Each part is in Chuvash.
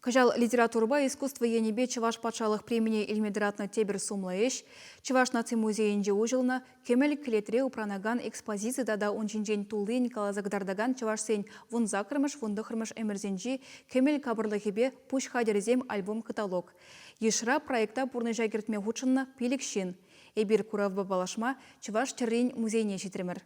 Кӑҫал литературӑпа искусство енӗпе Чӑваш патшалӑх премине илме тӑратнӑ тепӗр сумлӑ ӗҫ Чӑваш наци музейӗнче уҫӑлнӑ Кӗмӗл кӗлетре упранакан экспозици тата ун ҫинчен туллин каласа кӑтартакан чӑвашсен вунсаккӑрмӗш-вунтӑххӑрмӗш ӗмӗрсенчи кӗмӗл капӑрлӑхӗпе пуҫ хатӗрӗсем альбом-каталог. Йышра проекта пурнӑҫа кӗртме хутшӑннӑ пилӗк ҫын. Эпир куравпа паллашма Чӑваш тӗррин музейне ҫитрӗмӗр.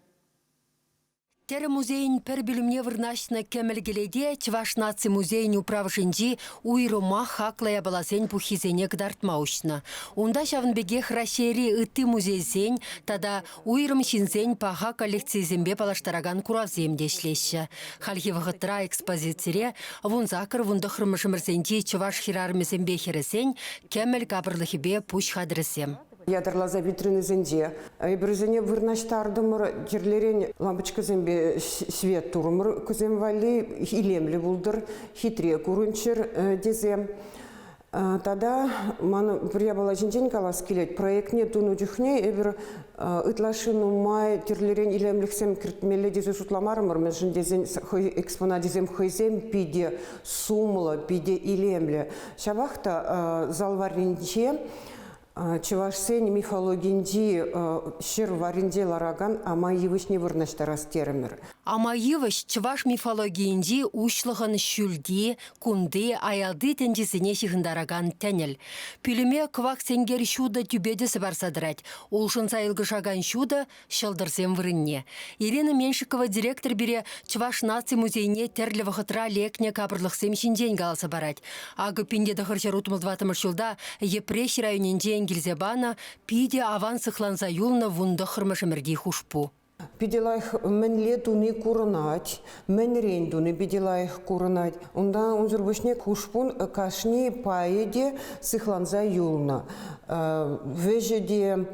Тӗрӗ музейӗн пӗр пӳлӗмне вырнаҫнӑ кӗмӗл кӗлете Чӑваш наци музейӗн управӑшӗнчи уйрӑмах хаклӑ япаласен пуххисене кӑтартма уҫнӑ. Унта ҫавӑн пекех Раҫҫейри ытти музейсен тата уйрӑм ҫынсен паха коллекцийӗсемпе паллаштаракан куравсем те ӗҫлеҫҫӗ. Хальхи вӑхӑтра экспозицире вунсаккӑр-вунтӑххӑрмӗш ӗмӗрсенчи чӑваш хӗрарӑмӗсемпе хӗрӗсен кӗмӗл капӑрлӑхӗпе пуҫ хатӗрӗсем. Ятарласа витринӑсенче эпир вӗсене вырнаҫтартӑмӑр, тӗрлӗрен лампочкӑсемпе свет турӑмӑр кусем валли илемлӗ пултӑр, хитре курӑнччӑр тесе. Тата ман пӗр япала ҫинчен калас килет. Проектне тунӑ чухне эпир ытлашши нумай тӗрлӗрен илемлӗхсем кӗртмелле тесе шутламарӑмӑр, мӗншӗн тесен хӑй экспоначӗсем хӑйсем питӗ сумлӑ, питӗ илемлӗ. Ҫавах та зал варринче Чӑвашсен мифологинчи ҫӗр варринче ларакан ама йывӑҫне вырнаҫтарас терӗмӗр. Ама йывӑҫ чӑваш мифологийӗнчи уҫлӑхӑн ҫӳлти, кунти, аялти тӗнчисене ҫыхӑнтаракан тӗнӗл. Пӳлӗме кӑвак сенкер ҫутӑ тӳпе тӗсӗ парса тӑрать. Улшӑнса йӑлкӑшакан ҫутӑ ҫӑлтӑрсем вырӑнне. Ирина Меньшикова директор пире Чӑваш наци музейне тӗрлӗ вӑхӑтра лекнӗ капӑрлӑхсем ҫинчен каласа парать. Акӑ 1964 ҫулта Йӗпреҫ районӗнчен килсе панӑ питӗ аван сыхланса юлнӑ вунтӑххӑрмӗш ӗмӗрти хушпу. Питӗ лайӑх мӗнле туни курӑнать, мӗнрен туни питӗ лайӑх курӑнать. Унта унсӑр пуҫне хушпун кашни пайӗ те сыхланса юлнӑ. Вӗҫӗ те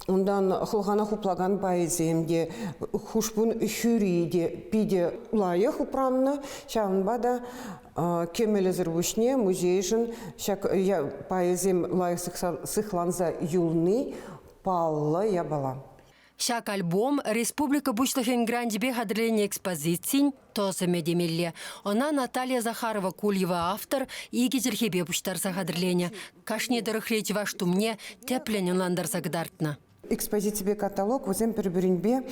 Унтан хӑлхана хуплакан пайӗсем те, хушпун хӳри те питӗ лайӑх упраннӑ. Ҫавӑнпа та кӗмӗлӗсӗр пуҫне музейшӗн ҫак пайӗсем лайӑх сыхланса юлни паллӑ япала. Ҫак альбом республика Пуҫлӑхӗн гранчӗпе хатӗрленӗ экспозицин тӑсӑмӗ темелле. Ӑна Наталья Захарова-Кульева автор икӗ чӗлхепе пуҫтарса хатӗрленӗ. Кашни тӑрӑхри чӑваш тумне тӗплӗн ӑнлантарса кӑтартнӑ. Экспозиципе каталог вӗсем пӗр-пӗринпе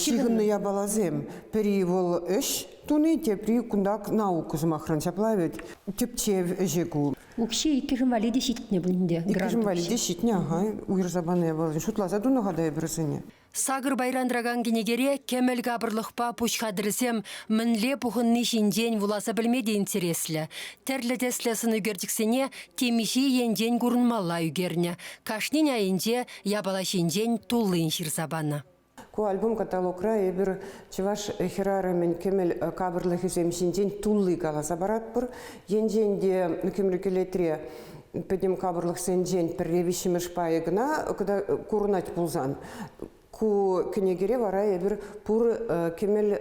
ҫыхӑннӑ япаласем. Пӗри вӑл ӗҫ туни, тепри кунта наука сӑмахран ҫапла вӗт. Тӗпчев ӗҫӗ ку. Укҫи иккӗшӗн валли те ҫитнӗ пулин те. Иккӗшӗн валли те ҫитнӗ, аха. Уйӑрса панӑ вӑл. Шутласа тунӑ-ха та эпир вӗсене. Сакӑр пайран тӑракан кӗнекере кӗмӗл капӑрлӑхпа пуҫ хатӗрӗсем мӗнле пухӑнни ҫинчен вуласа пӗлме те интереслӗ. Тӗрлӗ тӗслӗ сӑнӳкерчӗксене темиҫе енчен курӑнмалла ӳкернӗ. Кашнин айӗнче япала ҫинчен туллин ҫырса панӑ. Ку альбом-каталогра эпир чӑваш хӗрарӑмӗн кӗмӗл капӑрлӑхӗсем ҫинчен тулли каласа паратпӑр. Енчен те кӗмӗл кӗлетре пӗтӗм капӑрлӑхсенчен пӗрре виҫҫӗмӗш пайӗ кӑна курӑнать пулсан, ку кӗнекере вара эпир пур кӗмӗл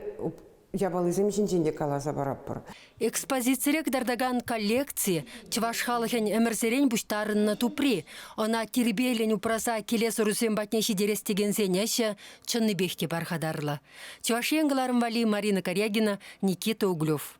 япалисем ҫинчен те каласа паратпӑр. Экспозицире кӑтартакан коллекци чӑваш халӑхӗн ӗмӗрсерен пуҫтарӑннӑ тупри. Ӑна тирпейлӗн упраса килес ӑрусем патне ҫитерес текенсен ӗҫӗ чӑннипех те пархатарлӑ. Чӑваш Ен кӑларӑм валли Марина Карягина, Никита Углев.